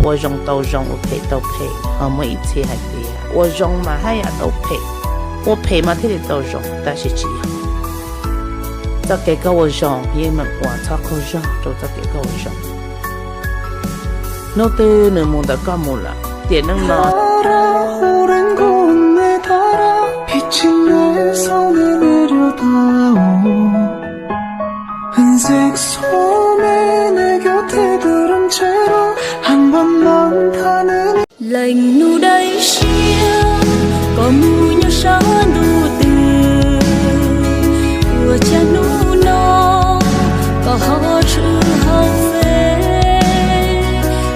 Ua zoo tau zoo, ua phem tau phem, ho muaj ib txhia hais tias ua zoo mas haj yam tau phem, ua phem mas thiaj li tau zoo, tab sis tsis yog. Txoj kev koj ua zoo yeej meem ua txhob qaug zog rau txoj kev koj ua zoo. Hnub twg nws mus ntawm koj mus lawm, tiam neej no Leej nus dawb siab, koj mus nyob sab ntuj twg? Ua cas hnub no koj ho tshwm hauv Face?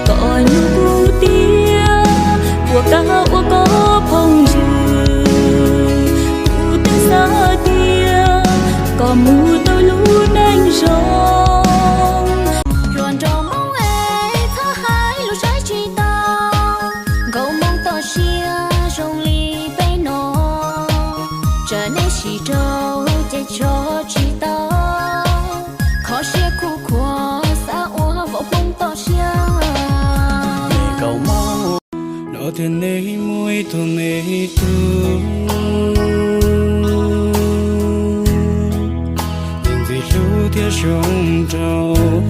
Koj nyob kuv tiag, puas kam ua koj phooj ywg? Kuv twb xav tias koj mus tau lub neej zoo. Hluas nraug Hmoob es, txhob hais lus saib tsis taus. Nkauj Hmoob toj siab zoo li peb no, tsam nej sib raug ces tso tsis tau. Kho siab khuv khuav xav ua vauv Hmoob toj siab. Los tias nej muaj ib tug me tub, tus ntxim hlub thiab zoo nraug,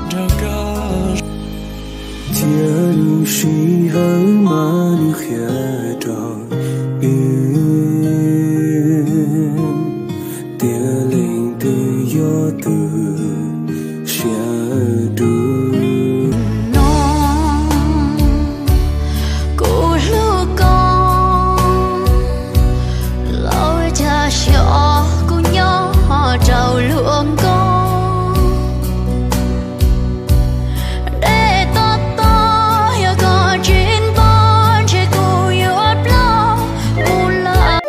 nrog koj. Thiab lub sij hawm mas nws qhia rau wb tias leej twg yog tus siab dub. No kuv hlub koj, los ua cas xyov kuv nyob rau luag nkauj. Dej tob tob, yog koj tsis npog ntshe kuv yuav plaub mus lawm.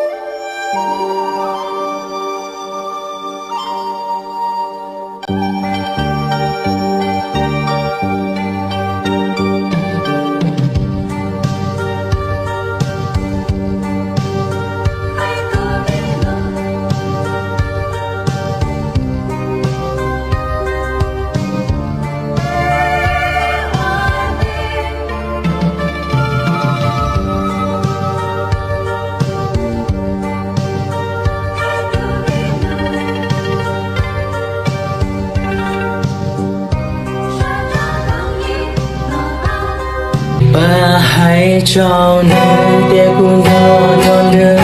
Pab hais rau nws tias kuv nco nco nws,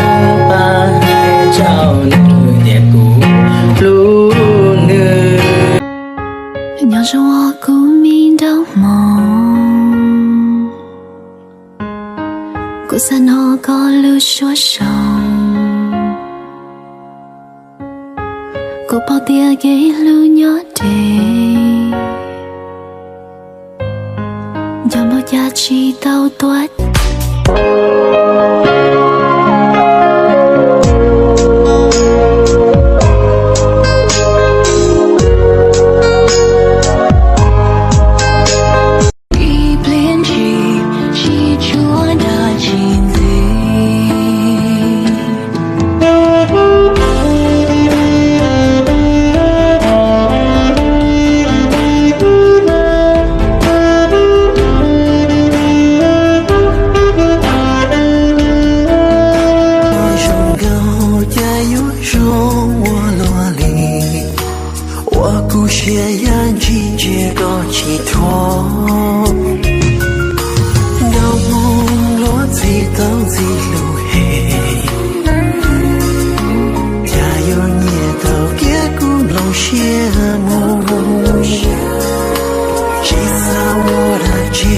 pab hais rau nws tias kuv hlub nws. Nyob zoo os kuv me nraug Hmoob, kuv xav hnov koj lub suab zoo. Kuv paub tias kev hlub nyob deb, nco npaum cas tsis tau tuaj. Ib pliag ntshis tsis tshua dag tsis ntxiv. Zoo nkauj cas yuav zoo ua luaj li, ua kuv siab ya ntsis ntsia koj tsis thuam. Nkauj Hmoob luag txhij tau ntxim hlub heev, cas yuav nyiam tau kiag kuv nplooj siab mus. Tsis xav ua dab tsi,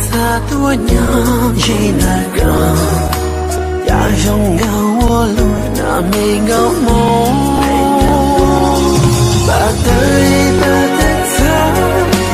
xav tuaj nyob ze ntawm koj. Cas zoo nkauj ua luaj na me nkauj Hmoob. Pab tawm